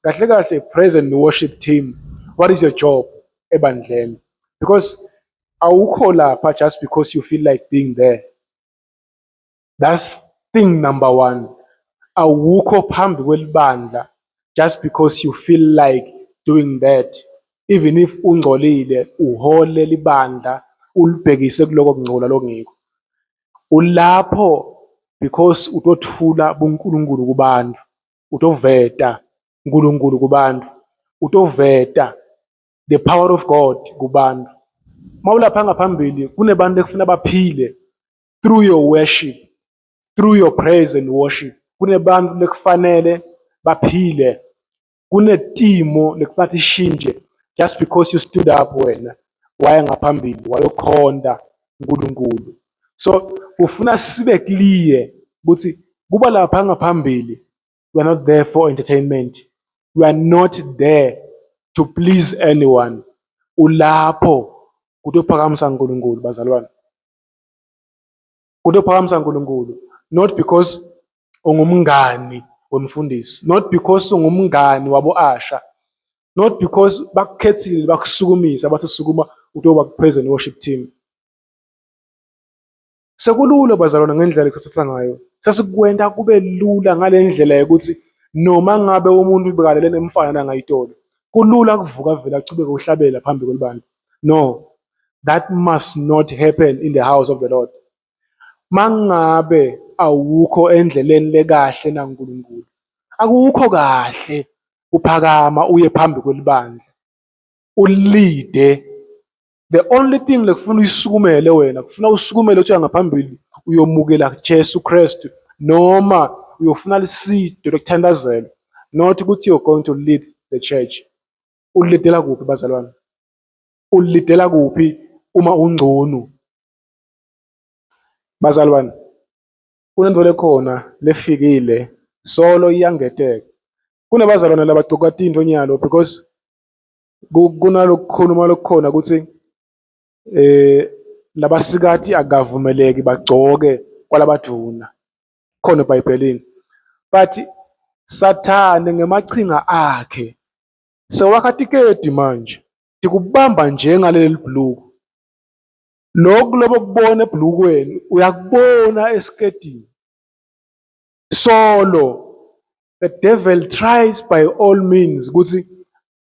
Kahle kahle, praise and worship team, what is your job ebandleni? Because awukho lapha just because you feel like being there. That's thing number one. Awukho phambi kwelibandla just because you feel like doing that. Even if ungcolile, uhole libandla ulibhekise kuloko kungcola lokungiko. Ulapho because utothula buNkulunkulu kubantu, utoveta uNkulunkulu kubantu, utoveta the power of God kubantu. Mawulapha ngaphambili kunebantu ekufuna baphile through your worship, through your praise and worship. Kunebantu lekufanele baphile, kunetimo lekufanele tishintshe just because you stood up wena waya ngaphambili wayokhonta uNkulunkulu. So ufuna sibe clear ukuthi kuba lapha ngaphambili, we are not there for entertainment, we are not there to please anyone. Ulapho kutophakamisa uNkulunkulu, bazalwane, kutophakamisa uNkulunkulu, not because ungumngani wemfundisi, not because ungumngani wabo asha, not because bakukhethile, bakusukumisa, bathi sukuma utoba ku-praise and worship team. Sekulula, bazalwane, ngendlela ekusathatha ngayo. Sesikwenta kube lula ngale ndlela yokuthi noma ngabe umuntu bekalele nemfana ngayitolo, kulula kuvuka vele achubeke uhlabela phambi kwelibandla. No, that must not happen in the house of the Lord. Mangabe awukho endleleni lekahle naNkulunkulu, akukho kahle uphakama uye phambi kwelibandla ulide. The only thing lekufuna uyisukumele wena, kufuna usukumele uthi ngaphambili uyomukela Jesu Kristu noma uyofuna lisito lokuthandazela, not ukuthi you're going to lead the church. Ulidela kuphi, bazalwane? Ulidela kuphi uma ungcono, bazalwane? Kunento lekhona lefikile solo iyangeteka. Kunabazalwane labagcoka tinto nyalo because kunalokukhuluma lokukhona ukuthi labasikati akavumeleki bagcoke kwalabadvuna khona eBhayibhelini, but Sathane ngemachinga akhe sewakha tiketi manje tikubamba njengaleli bhuluku. Lokhu lobo kubona ebhulukweni uyakubona esiketini. Solo the devil tries by all means ukuthi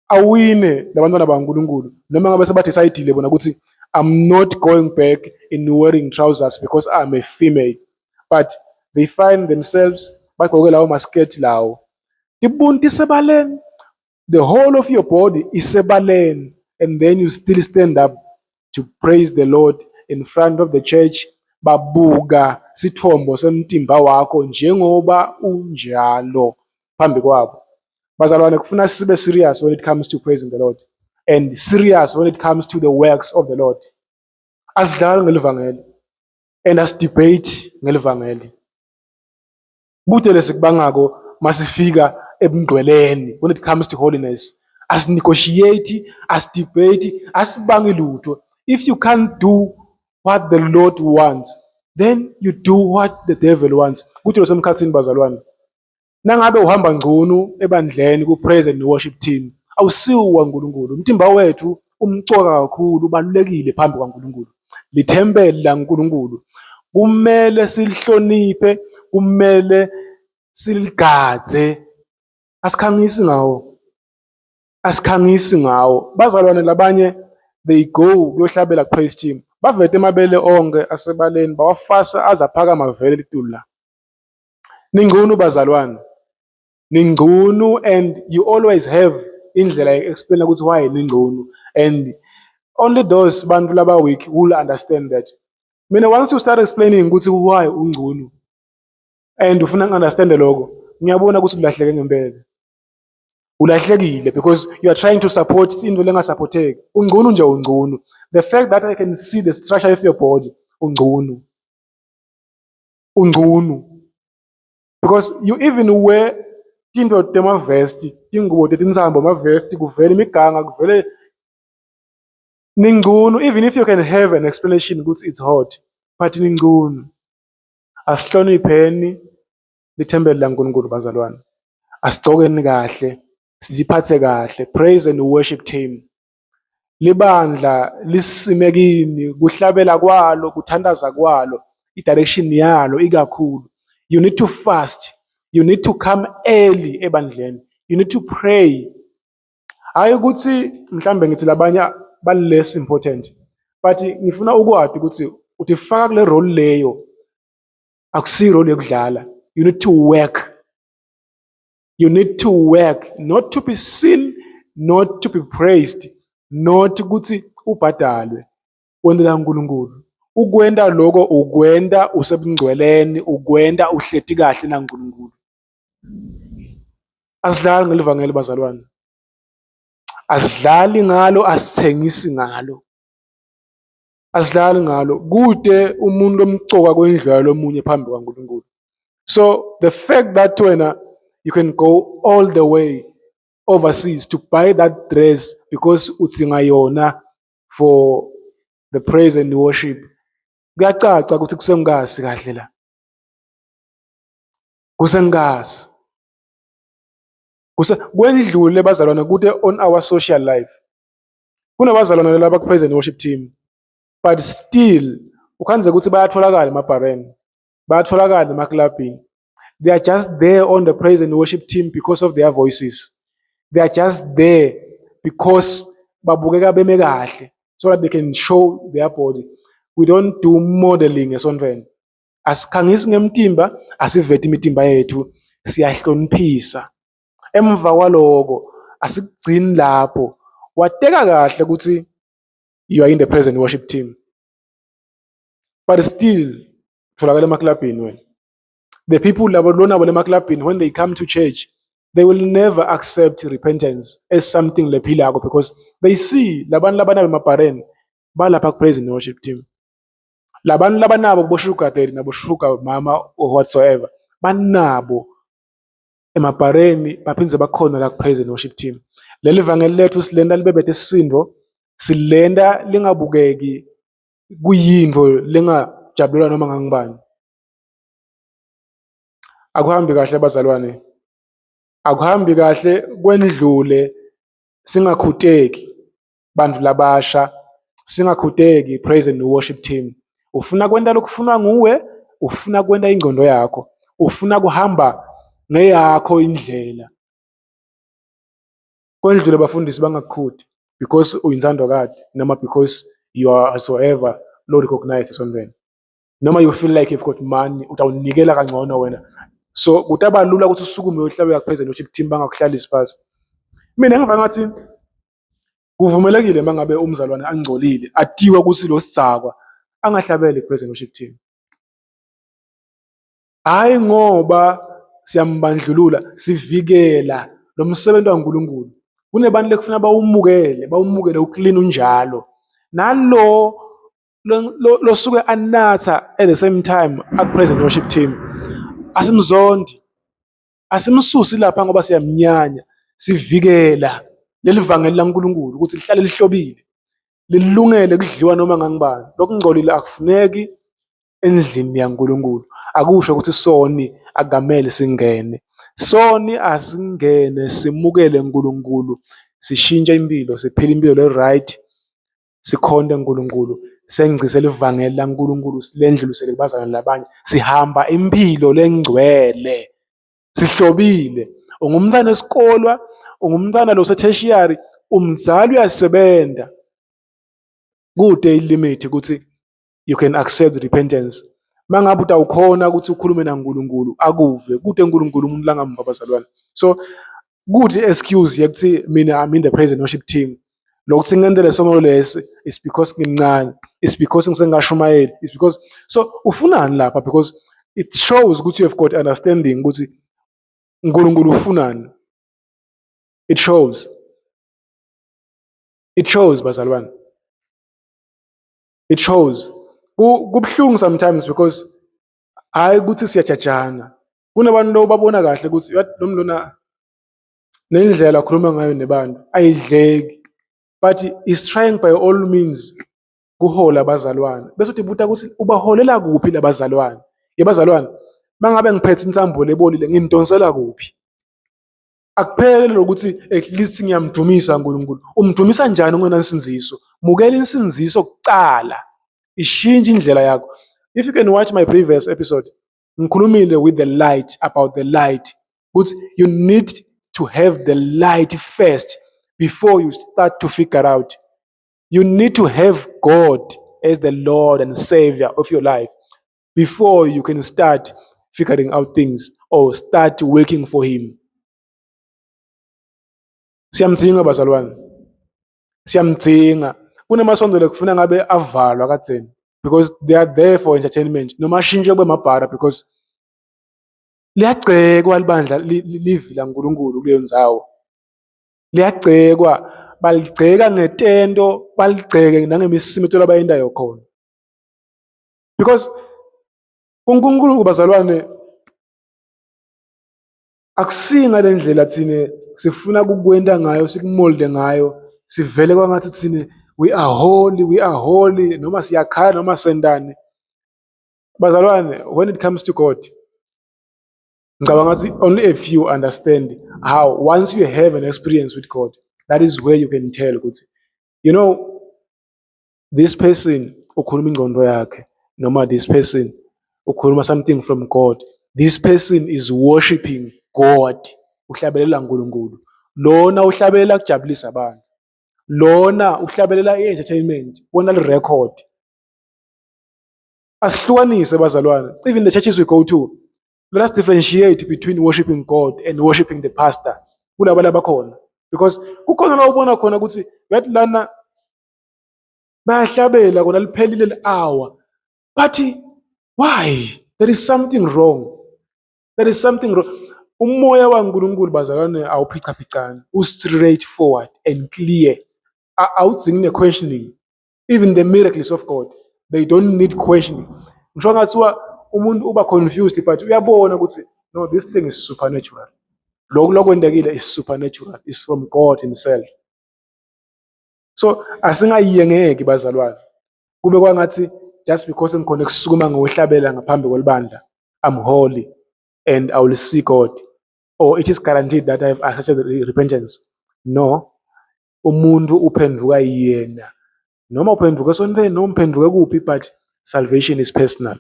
awine labantwana baNkulunkulu, noma ngabe sebadecide bona ukuthi I'm not going back in wearing trousers because I'm a female, but they find themselves bagqoke lawo masketi lawo, ibunti isebaleni, the whole of your body isebaleni, and then you still stand up to praise the Lord in front of the church. Babuka sithombo semtimba wakho njengoba unjalo phambi kwabo. Bazalwane, kufuna sibe serious when it comes to praising the Lord and serious when it comes to the works of the Lord. Asidlali ngelivangeli and asidebate ngelivangeli. Kude lesikubangako masifika ebungcweleni. When it comes to holiness, asinegotiate, asidebate, asibangi lutho. If you can't do what the Lord wants, then you do what the devil wants. Kuthi losemkhathini, bazalwane, nangabe uhamba ngcono ebandleni ku praise and worship team, awusiwo waNkulunkulu. Umtimba wethu umcoka kakhulu, ubalulekile phambi kwaNkulunkulu. Lithempeli laNkulunkulu, kumele silihloniphe, kumele siligadze. Asikhangisi ngawo, asikhangisi ngawo, bazalwane. Labanye they go kuyohlabela praise team, bavete emabele onke asebaleni, bawafasa aze aphakama vele litulu la. Ningcunu, bazalwane, ningcunu, and you always have indlela explain ukuthi why ningcunu, and only those bantu laba weak will understand that. Mina, once you start explaining ukuthi why ungcunu and ufuna ngi-understand lokho, ngiyabona ukuthi ulahleke ngempela, ulahlekile, because you are trying to support into lengasupporteki. Ungcunu nje, ungcunu. The fact that I can see the structure of your body, ungcunu, ungcunu, because you even wear tinto temavesti, tingubo tetintsambo, amavesti, kuvele imiganga, kuvele ningcunu. Even if you can have an explanation ukuthi it's hot, but ningcunu. Asihlonipheni lithempeli laNkulunkulu, bazalwane. Asigcokeni kahle. Siphathe kahle, praise and worship team. Libandla lisime kini, kuhlabela kwalo, kuthandaza kwalo, i-direction yalo ikakhulu. You need to fast. You need to come early ebandleni. You need to pray. Hayi ukuthi mhlambe ngithi labanye ba less important, but ngifuna ukwati ukuthi utifaka kule role leyo, akusiyo role yokudlala. You need to work. You need to work, not to be seen, not to be praised, not ukuthi ubhadalwe. Wendela uNkulunkulu. Ukwenta lokho ukwenta usebungcweleni, ukwenta uhleti kahle naNkulunkulu. Asidlali ngelivangeli, bazalwane. Asidlali ngalo, asithengisi ngalo. Asidlali ngalo. Kude umuntu omcoka kwendlu yalomunye phambi kwaNkulunkulu. So the fact that wena you can go all the way overseas to buy that dress because udzinga yona for the praise and worship, kuyacaca ukuthi kusengikasi kahle la, kusengikasi kuse kwendlule, bazalwane. Kude on our social life, kunabazalwane laba ku praise and worship team, but still ukhandze ukuthi bayatholakala emabhareni, bayatholakala emaklabhini. They are just there on the praise and worship team because of their voices. They are just there because babukeka beme kahle, so that they can show their body. We don't do modeling esontweni. Asikhangisi ngemtimba, asiveti imitimba yethu, siyahloniphisa. Emva kwaloko asikugcini lapho. Wateka kahle ukuthi you are in the praise and worship team, but still tholakala emaklabhini wena. The people labo lona bona emaklabhini, when they come to church, they will never accept repentance as something lephilako, because they see labantu labanabo emabhareni balapha ku praise and worship team, labantu labanabo bo sugar daddy nabo sugar mama or whatsoever banabo emabhareni, baphindze bakhona la ku praise and worship team. Leli vangeli lethu silenda libebete isisindo, silenda lingabukeki kuyintfo lengajabulelwa noma ngangibani. Akuhambi kahle, bazalwane, akuhambi kahle. Kwendlule singakhuteki bantu labasha, singakhuteki praise and worship team. Ufuna kwenta lokufunwa nguwe, ufuna kwenta ingcondo yakho, ufuna kuhamba ngeyakho indlela. Kwendlule bafundisi bangakukhudi because uyintsandokati, noma because you are whatsoever lo recognize esontweni, noma you feel like you've got money, utawunikela kangcono wena, so kutaba lula ukuthi usukume uyohlabela praise and worship team, bangakuhlalisi phasi. Mina ngiva ngathi kuvumelekile mangabe umzalwane angcolile, atiwa ukuthi lo sidzakwa, angahlabeli praise and worship team. Hayi ngoba siyambandlulula, sivikela lo msebenzi waNkulunkulu. Kunebantu lekufuna bawumukele, bawumukele uclean unjalo. Nalo losuke anatha at the same time aku praise and worship team, asimzondi, asimsusi lapha ngoba siyamnyanya. Sivikela leli vangeli laNkulunkulu ukuthi lihlale lihlobile, lilungele kudliwa noma ngangibani. Lokungcolile akufuneki endlini yaNkulunkulu. Akusho ukuthi soni akamele singene. Soni asingene, simukele uNkulunkulu, sishintshe impilo, siphile impilo le right, sikhonte uNkulunkulu, sengcise livangeli laNkulunkulu, silendlulisele kubazalwane labanye. Sihamba impilo lengcwele, sihlobile. Ungumntwana esikolwa, ungumntwana lo tertiary, umzali uyasebenza, kude ilimit ukuthi you can accept repentance. Mangabe utawukhona ukuthi ukhulume naNkulunkulu akuve, kude uNkulunkulu umuntu langamva, bazalwane. So kuthi excuse yekuthi mina I'm in the praise and worship team, lokuthi ngentele sono lesi is because ngimncane, it's because ngisengashumayeli, it's because so ufunani lapha? Because it shows ukuthi you have got understanding ukuthi uNkulunkulu ufunani. It shows, it shows, bazalwane, it shows. Kubuhlungu sometimes because hayi ukuthi siyajajana, kunabantu lo babona kahle ukuthi yathi lo lona nendlela akhuluma ngayo nebantu ayidleki, but is trying by all means kuhola abazalwane, bese uthi buta ukuthi ubaholela kuphi labazalwane. Yebazalwane, mangabe ngiphethe insambo lebolile, ngimdonsela kuphi? Akuphele lokuthi at least ngiyamdumisa uNkulunkulu. Umdumisa njani ungenansindziso? Mukela insindziso kucala, ishintshe indlela yakho. If you can watch my previous episode, ngikhulumile with the light, about the light, ukuthi you need to have the light first before you start to figure out. You need to have God as the Lord and Savior of your life before you can start figuring out things or start working for him. Siyamdzinga bazalwane, siyamdzinga. Kunemasonto lekufuna ngabe avalwa kadzeni because they are there for entertainment, noma ashintshe kube mabhara, because liyagcekwa libandla livi laNkulunkulu kuleyo ndzawo. Liyagcekwa, baligceka ngetento, baligceke nangemisimeto labayentayo khona, because uNkulunkulu bazalwane akusinga le ndlela thine sifuna kukwenta ngayo, sikumolde ngayo, sivele kwangathi thine we are holy, we are holy, noma siyakhala noma sendani. Bazalwane, when it comes to God, ngicabanga ukuthi only a few understand how once you have an experience with God, that is where you can tell ukuthi this person ukhuluma ingqondo yakhe, noma this person ukhuluma something from God. This person is worshiping God, uhlabelela uNkulunkulu. Lona uhlabelela kujabulisa abantu, lona uhlabelela i-entertainment, wona li-record. Asihlukanise bazalwane, even the churches we go to, let us differentiate between worshiping God and worshiping the pastor kulaba labakhona, because kukhona la ubona khona ukuthi yathi lana bayahlabela kona liphelile li-hour, but why? There is something wrong, there is something wrong. Umoya waNkulunkulu bazalwane awuphicaphicani, u-straight forward and clear. Awudzingi ne-questioning. Even the miracles of God, they don't need questioning. Ngisho ngathiwa umuntu uba confused, but uyabona ukuthi no, this thing is supernatural, lokhu lokwentekile is supernatural, is from God himself. So asingayiyengeki bazalwane, kube kwangathi just because ngikhona kusukuma ngohlabela ngaphambi kwelibandla, I'm holy and I will see God, or it is guaranteed that I have accepted repentance. No, umuntu uphenduka yena, noma uphenduka esontweni, noma uphenduke kuphi, but salvation is personal.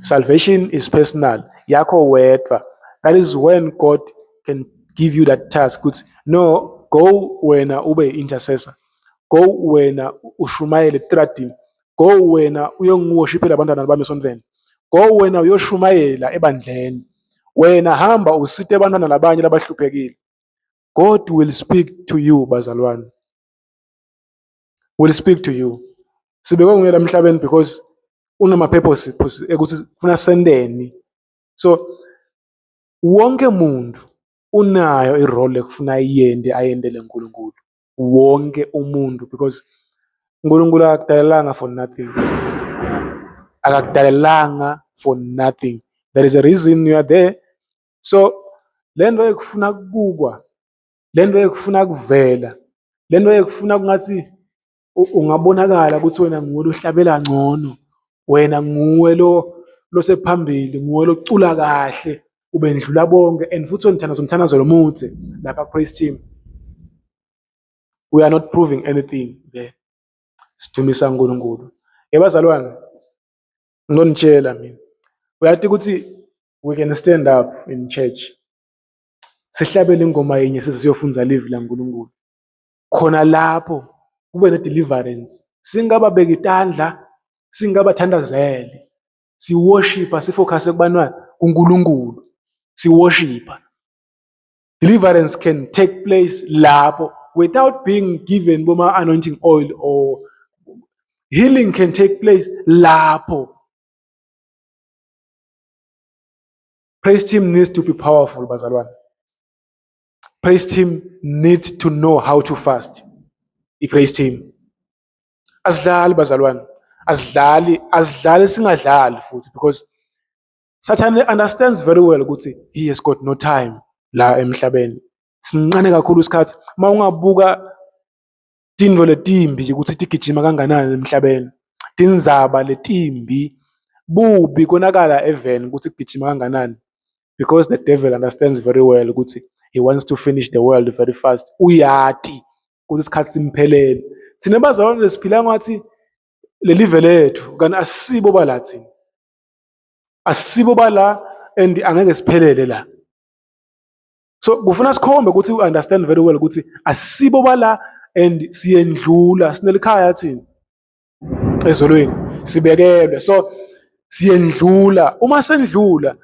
Salvation is personal, yakho wedwa. That is when God can give you that task ukuthi no, go wena ube intercessor, go wena ushumayele etradini, go wena uyongiworshiphela abantwana bami esontweni, go wena uyoshumayela ebandleni, wena hamba usite abantwana labanye labahluphekile. God will speak to you bazalwane, will speak to you. Sibekwe nguye emhlabeni because unama-purpose ekuthi kufuna sendeni. So wonke muntu unayo i-role ekufuna ayiyende, ayendele uNkulunkulu, wonke umuntu, because uNkulunkulu akakudalelanga for nothing, akakudalelanga for nothing. There is a reason you are there. So lento ekufuna kubukwa, lento ekufuna kuvela, lento ekufuna kungathi ungabonakala ukuthi wena nguwe lohlabela ngcono, wena nguwe lo losephambili, nguwe locula kahle ubendlula bonke, and futhi wena umthandazo lomuthe lapha praise team, we are not proving anything there. Sidumisa uNkulunkulu. Ebazalwane, nginonitshela mina, uyathi ukuthi we can stand up in church, sihlabele ingoma yinye, size siyofunza livi laNkulunkulu khona lapho, kube ne-deliverance, singababeka itandla, singabathandazele, siworshipa, sifocus kubantwana kuNkulunkulu, siworshipa. Deliverance can take place lapho without being given boma anointing oil, or healing can take place lapho. Praise team needs to be powerful bazalwane. Praise team needs to know how to fast. I-praise team asidlali bazalwane, asidlali, asidlali, singadlali futhi, because Satan understands very well ukuthi he has got no time la emhlabeni. Sincane kakhulu isikhathi. Uma ungabuka tintfo letimbi ukuthi tigijima kanganani emhlabeni, tindzaba letimbi, bubi, konakala eveni ukuthi kugijima kanganani, because the devil understands very well ukuthi He wants to finish the world very fast. Uyati ukuthi isikhathi simphelele. Thina bazalwane siphila ngathi lelive lethu kanti asibo bala thina. Asibo bala and angeke siphelele la. So kufuna sikhombe ukuthi u understand very well ukuthi asibo bala and siyendlula, sinelikhaya thina ezulwini, sibekelwe. So siyendlula, uma sendlula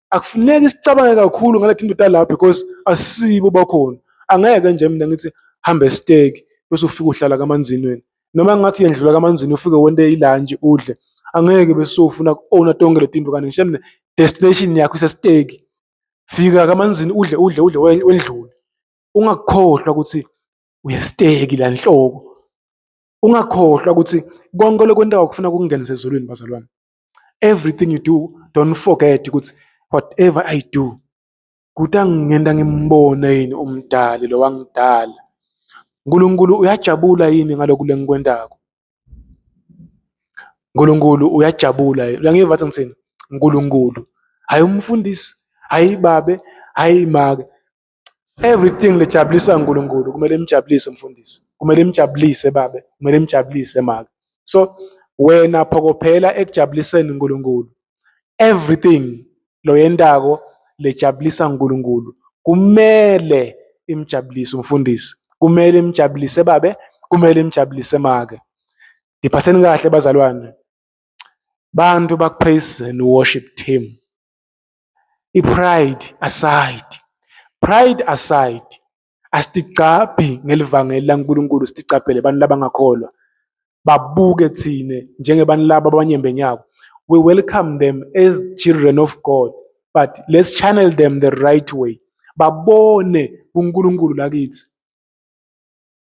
akufuneki sicabange kakhulu ngale tinto talapha because asibo bakhona. Angeke nje mina ngithi hambe esiteki bese ufike uhlala kaManzini wena, noma ngathi yendlula kaManzini ufike wente ilantshi udle, angeke bese ufuna ku-owna tonke le tinto kanti ngisho mina destination yakho isesiteki. Fika kaManzini udle udle udle wendlule, ungakukhohlwa ukuthi uyesiteki la nhloko, ungakhohlwa ukuthi konke lokwenteka kufuna kungenisa ezulwini bazalwane. Everything you do, don't forget ukuthi whatever I do kutangenta ngimbone yini umdali lo wangidala. uNkulunkulu uyajabula yini ngalokhu lengikwentako? uNkulunkulu uyajabula yini? Uyangiva ukuthi ngithini? uNkulunkulu, hayi umfundisi, hayi babe, hayi make. Everything lejabulisa uNkulunkulu kumele imjabulise umfundisi, kumele imjabulise babe, kumele imjabulise make. So wena phokophela ekujabuliseni uNkulunkulu. Everything loyentako lejabulisa uNkulunkulu kumele imjabulise umfundisi, kumele imjabulise babe, kumele imjabulise make. Ngiphatheni kahle bazalwane. Bantu baku praise and worship team. I-pride aside, pride aside, asitigcabhi ngelivangeli laNkulunkulu, sitigcabhele abantu labangakholwa. Babuke thine njengebantu laba abanyembenyako. We welcome them as children of God, but let's channel them the right way. Babone uNkulunkulu lakithi.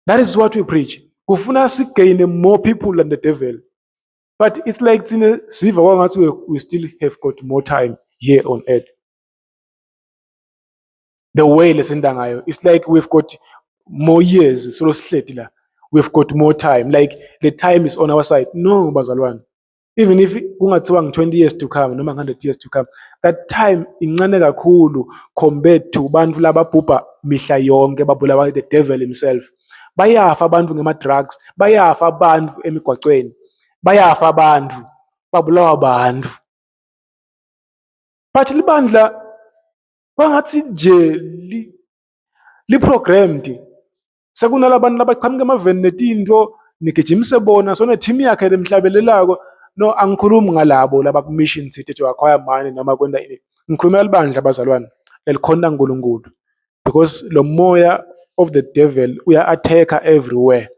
That is what we preach. Kufuna sigain more people than the devil. But it's like thina siva kwangathi we still have got more time here on earth. The way lesenta ngayo, it's like we've got more years solo sihleti la. We've got more time, like the time is on our side. No bazalwane, even if kungathiwa ngi-20 years to come noma 100 years to come, that time incane kakhulu compared to bantu lababhubha mihla yonke, babulawa the devil himself. Bayafa abantu ngema-drugs, bayafa abantu emigwacweni, bayafa abantu, babulawa abantu. But libandla kwangathi nje li-programmed. Sekunalabantu labaqhamuka emaveni netinto, nigijimise bona, sone team yakhe lemhlabelelako. No, angikhulumi ngalabo laba ku-mission thite to acquire money noma kwenta ini. Ngikhulumela libandla bazalwane lelikhonta uNkulunkulu, because lo moya of the devil uya-attack-a everywhere.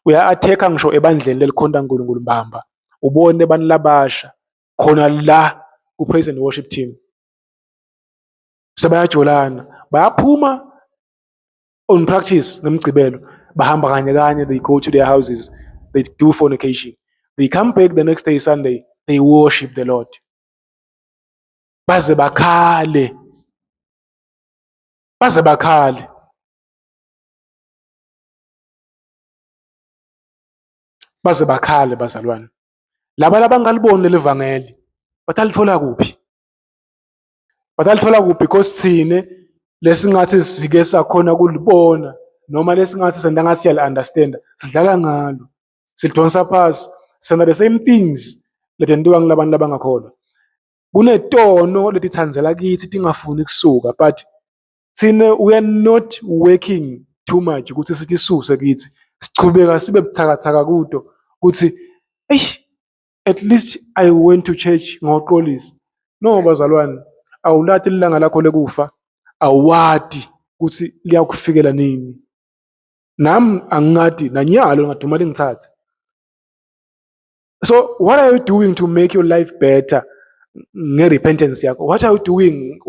Uya-attack-a ngisho ebandleni lelikhonta uNkulunkulu mbamba. Ubone abantu labasha khona la ku-praise and worship team sebayajolana, bayaphuma on practice ngemgcibelo, bahamba kanye kanye, they go to their houses, they do fornication, they come back the next day Sunday, they worship the Lord. Baze bakhale, baze bakhale. Baze bakhale bazalwane. Laba labangaliboni leli vangeli batalithola kuphi? Batalithola kuphi? Because thine lesingathi sike sakhona kulibona noma lesingathi senta ngathi siyali-understand, sidlala ngalo, silidonsa phasi, sena the same things letentiwa ngulabantu labangakholwa. Kunetono letitsandzela kithi tingafuni kusuka, but thine we are not working too much ukuthi sitisuse kithi, sichubeka sibe buthakathaka kuto kuthi eish, at least I went to church ngoqolisa. No bazalwane, awulati ilanga lakho lekufa, awati ukuthi liyakufikela nini. Nami angingadi nanyalo ngaduma lingithathe. So what are you doing to make your life better nge-repentance yakho? What are you doing?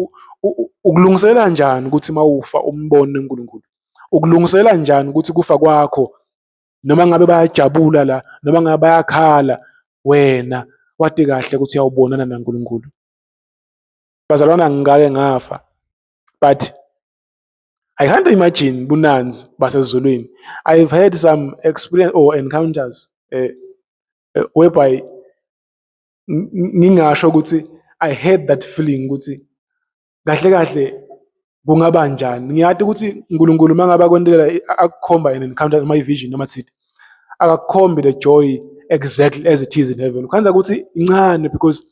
Ukulungisela kanjani ukuthi mawufa umbone uNkulunkulu? Ukulungisela kanjani ukuthi kufa kwakho, noma ngabe bayajabula la, noma ngabe bayakhala, wena wati kahle ukuthi uyawubonana naNkulunkulu? Bazalwane, angikake ngafa, but I can't imagine bunanzi basezulwini. I've had some experience or encounters whereby ngingasho ukuthi I had that feeling ukuthi kahle kahle Kungaba njani? Ngiyati ukuthi uNkulunkulu mangabe akwentela akukhomba an encounter noma i-vision noma thina akakukhombi the joy exactly as it is in heaven. Ukhandza ukuthi incane because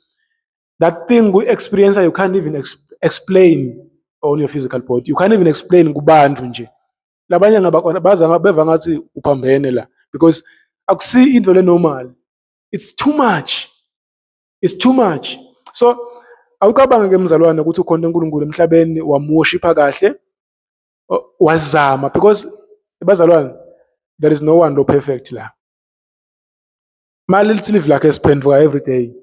that thing ku-experience you can't even explain on your physical body. You can't even explain kubantu nje. Labanye ngabakona baza beva ngathi uphambene la because akusi into le normal. It's too much. It's too much. So awucabange ke mzalwane ukuthi ukhonta uNkulunkulu emhlabeni wamworshipha kahle wazama because bazalwane there is no one lo perfect la. Mali lithi live lakhe siphenduka every day.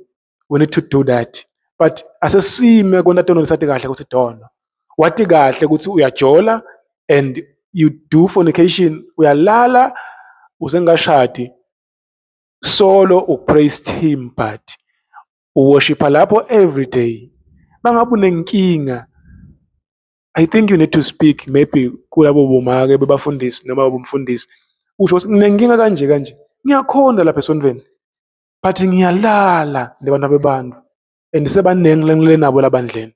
We need to do that. But asesime kona tono lesati kahle ukuthi tono. Wati kahle ukuthi uyajola and you do fornication uyalala usengashadi solo upraise team but uworshipha lapho every day. Mangabe unenkinga I think you need to speak maybe kulabo bomake bebafundisi noma bomfundisi usho ukuthi nginenkinga kanje kanje ngiyakhonda lapha esontweni but ngiyalala nebantu bebantu and sebaningi lengile nabo labandleni.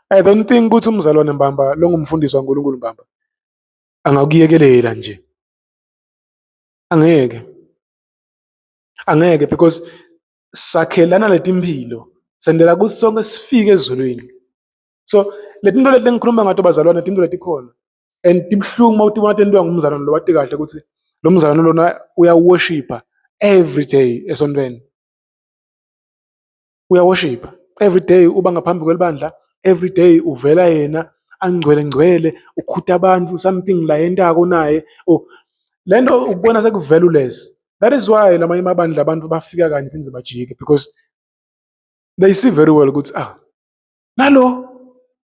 I don't think ukuthi umzalwane mbamba longumfundisi waNkulunkulu mbamba angakuyekelela nje. Angeke. Angeke because sakhelana letimpilo sendela ukuthi sonke sifike ezulwini. So letinto leti lengikhuluma ngato bazalwane tinto letikhona and tibuhlungu uma utibona tentiwa ngumzalwane lo wati kahle ukuthi lo mzalwane lona uyaworshipha every day esontweni. Uyaworshipha every day uba ngaphambi kwelibandla every day uvela yena angcwele ngcwele ukhuta abantu something la yentako naye oh lento ukubona sekuvalueless. That is why lamanye amabandla abantu bafika kanye phindze bajike because they see very well ukuthi ah nalo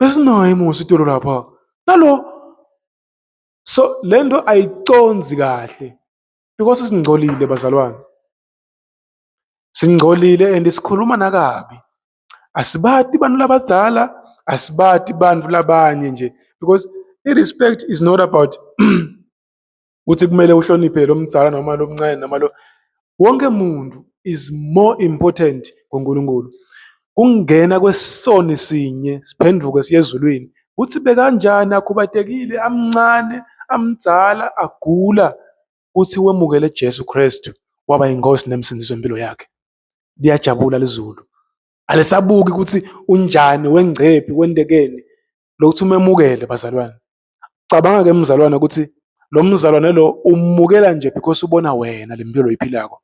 besinaye musi itolo lapha nalo so lento ayiconzi kahle because singcolile bazalwane singcolile and sikhuluma nakabi asibati bantu labadzala asibati bantu labanye nje because i-respect is not about ukuthi kumele uhloniphe lo mdzala noma lo mncane noma lo wonke muntu is more important kuNkulunkulu. Kungena kwesoni sinye siphenduke siye ezulwini kuthi bekanjani akhubatekile amncane amdzala agula kuthi wemukele Jesu Kristu waba inkosi nemsindisi wempilo yakhe. Liyajabula lizulu alisabuki ukuthi unjani wengcephi wendekeni lokuthi umemukele bazalwane. Cabanga ke mzalwane ukuthi lo mzalwane lo umukela nje because ubona wena le mpilo oyiphilako.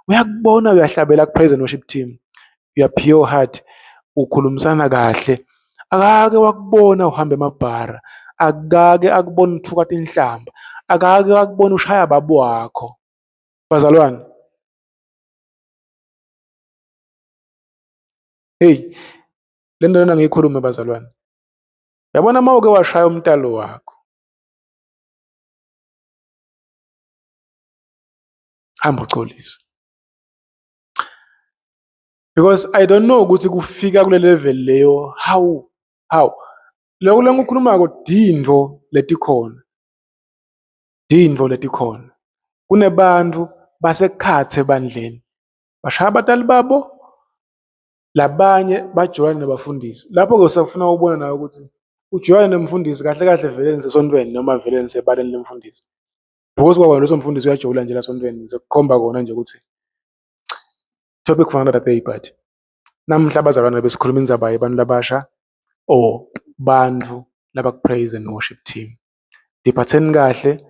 Uyakubona uyahlabela ku-praise and worship team. You are pure heart, ukhulumisana kahle. Akake wakubona uhamba emabhara, akake akubona uthuka tinhlamba, akake akubona ushaya baba wakho. Bazalwane, hey, le nto lena ngiyikhulume bazalwane. Yabona uma uke washaya umntalo wakho, hamba uxolise. Because I don't know ukuthi kufika kule level leyo how how lokhu lengikhulumako dintfo letikhona dintfo letikhona kunebantu basekhatsi ebandleni bashaya abatali babo labanye bajoyine nabafundisi lapho-ke usafuna ukubona nawe ukuthi ujoyine nomfundisi kahle kahle vele nisesontweni noma vele nisebaleni lemfundisi because kwakona leso mfundisi uyajabula nje lasontweni sekukhomba kona nje ukuthi topic for another day but namhla abazalwane besikhuluma indzaba yebantu labasha or bantfu labaku-praise and worship team. Tiphatheni kahle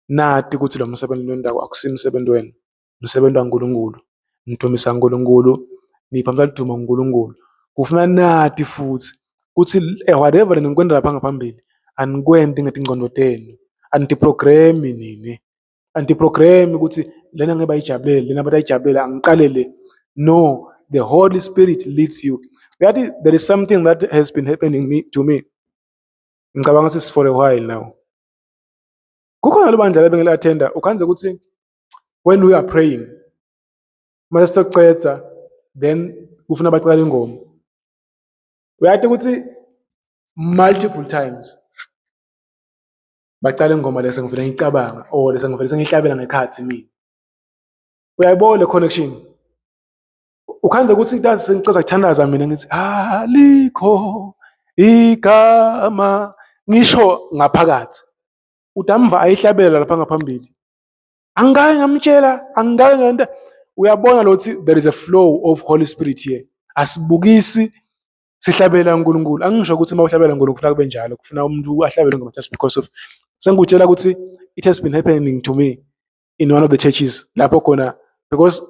nati ukuthi lo msebenzi lowentako akusiwo umsebenzi wenu, umsebenzi waNkulunkulu. Nidvumisa Nkulunkulu, niphamisa ludumo kuNkulunkulu. Kufuna nati futhi kutsi whatever lenikwenta lapha ngaphambili anikwenti ngetingcondo tenu, anitiprogremi nine. Antiprogrami ukuthi lena ngeke bayijabulele lena batayijabulela angiqale le. No, the Holy Spirit leads you. Uyathi there is something that has been happening me, to me. Ngicabanga ukuthi for a while now. Kukhona libandla lebengili-attenda ukhandze ukuthi when we are praying mase sitocedza then kufuna bacala ingoma. Uyathi ukuthi multiple times bacala ingoma lese ngivele ngicabanga or lese ngivele sengihlabela ngekhathi mina. Uyayibona le connection? Ukhandze ukuthi tazi sengiceda kuthandaza mina ngithi alikho Igama ngisho ngaphakathi. Utamva ayihlabela lapha ngaphambili. Angake ngamtshela, angake ngenta. Uyabona lokuthi there is a flow of Holy Spirit here. Asibukisi, sihlabela uNkulunkulu. Angisho ukuthi uma uhlabela uNkulunkulu kufuna kube njalo, kufuna umuntu ahlabele ingoma just because of. Sengikutshela ukuthi it has been happening to me in one of the churches lapho khona, because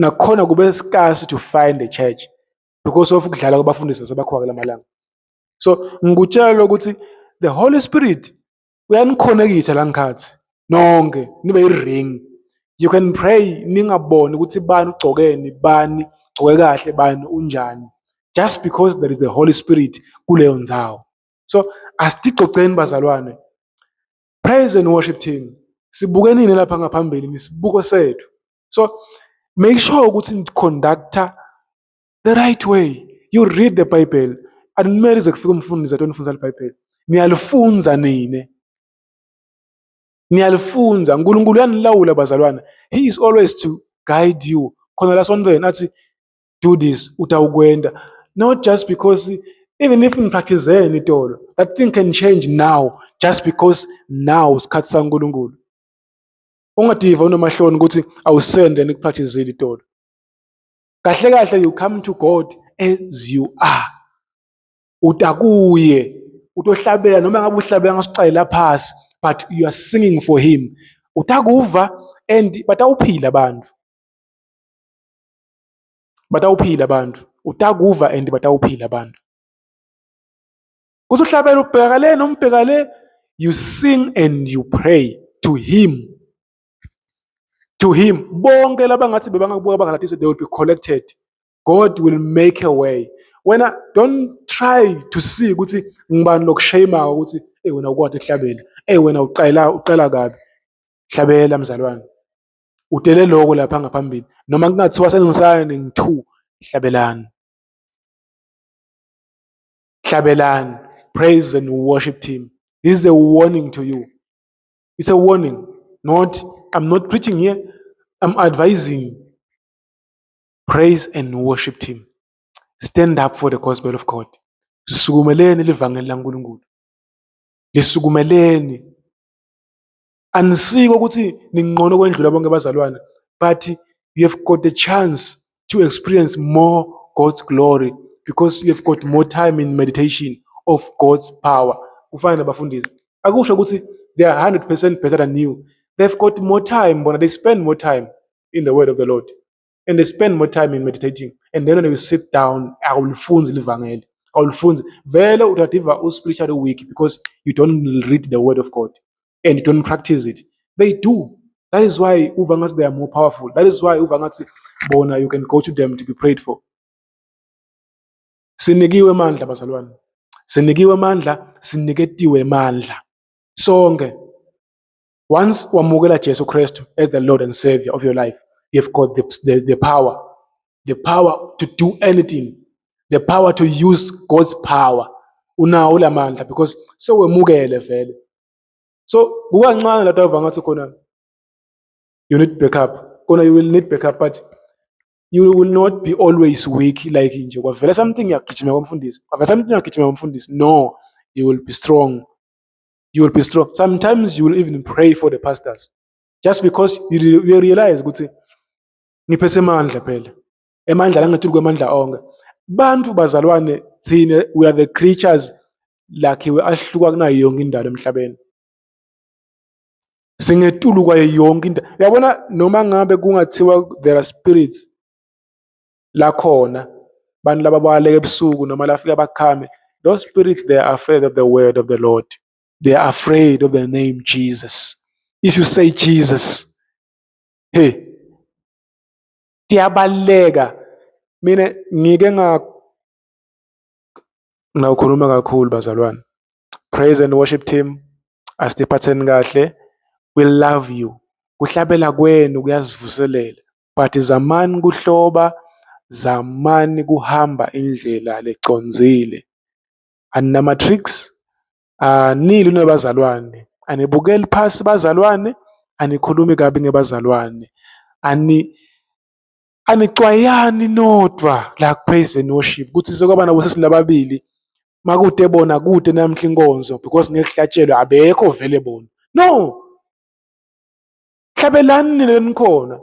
nakhona kube scarce to find a church because of ukudlala kwabafundisi asebakhona kulamalanga. So ngikutshela ukuthi the Holy Spirit uyanikhonekitha la ngikhathi nonke nibe i-ring. You can pray ningaboni ukuthi bani ugcokeni, bani ugcoke kahle, bani unjani, just because there is the Holy Spirit kuleyo ndzawo. So asitigcogceni bazalwane. Praise and worship team, sibuke nini lapha ngaphambili, nisibuko sethu. So make sure ukuthi ni-conducta the right way. You read the Bible. Akumele ize kufike umfundisi atonifundisa iBhayibheli. Niyalifunza nine. Niyalifunza. uNkulunkulu uyanilawula bazalwane. He is always to guide you. Khona la sontweni athi do this, utawukwenda. Not just because, even if nipracticeni itolo, that thing can change now just because now isikhathi saNkulunkulu. Ungadiva unamahloni ukuthi awusende nikupracticile itolo. Kahle kahle you come to God as you are. Utakuye utohlabela noma ngabe uhlabela ngasuqalela phasi, but you are singing for him. Utakuva and batawuphila abantu. Batawuphila abantu. Utakuva and batawuphila abantu. Kusuhlabela ubheka le noma ubheka le, you sing and you pray to him. To him. Bonke labangathi bebangakubuka bangalatisi, they will be collected. God will make a way. Wena don't try to see ukuthi ngibani lokushame ukuthi hey wena ukwade kuhlabela. Hey wena uqala kabi. Hlabela mzalwane. Udele lokho lapha ngaphambili. Noma kungathiwa sengisayine ngi2, hlabelani. Hlabelani. Praise and worship team. This is a warning to you. It's a warning. Not, I'm not preaching here. I'm advising. Praise and worship team. Stand up for the gospel of God. Sisukumeleni livangeli laNkulunkulu. Lisukumeleni. Anisiko ukuthi ningqono kwendlula bonke abazalwane, but you have got the chance to experience more God's glory because you have got more time in meditation of God's power. Kufana nabafundisi. Akusho ukuthi they are 100% better than you. They've got more time, bona they spend more time in the word of the Lord. And they spend more time in meditating. And then when you sit down, awulifunzi livangeli. Awulifunzi. Vele utadiva u-spiritually weak because you don't read the word of God and you don't practice it. They do. That is why uva ngathi they are more powerful. That is why uva ngathi bona you can go to them to be prayed for. Sinikiwe amandla bazalwane. Sinikiwe amandla, siniketiwe amandla. Sonke. Once wamukela Jesu Christ as the Lord and Savior of your life, you've got the power. The power to do anything. The power to use God's power. Unawo lamandla because sewemukele vele. So kukancane lapho uva ngathi khona you need backup. Khona you will need backup, but you will not be always weak like nje kwavela something yagijima komfundisi. Kwavela something yagijima komfundisi. No, you will be strong. You will be strong. Sometimes you will even pray for the pastors. Just because you realize ukuthi ngiphethe amandla phela. Emandla langetulu kwemandla onke. Bantu bazalwane thine, we are the creatures lakhiwe ahluka kunayo yonke indalo emhlabeni. Singetulu kwayo yonke into. Uyabona noma ngabe kungathiwa there are spirits la khona bantu laba baleka ebusuku noma lafika bakhame, those spirits, they are afraid of the word of the Lord. They are afraid of the name Jesus. If you say Jesus, hey, tiyabaleka. Mina ngike nga ngawukhuluma kakhulu bazalwane. Praise and worship team, asiphatheni kahle. We love you. Kuhlabela kwenu kuyasivuselela. But zamani kuhloba, zamani kuhamba indlela lecondzile. Aninama tricks, anilwi nabazalwane, anibukeli phasi bazalwane, anikhulumi kabi ngebazalwane. Anicwayani nodwa la praise and worship kuthi sekwaba nabo sesi lababili. Makude bona kude namhla inkonzo because ngeke kuhlatshelwe, abekho vele bona. No, hlabelani nina lenikhona.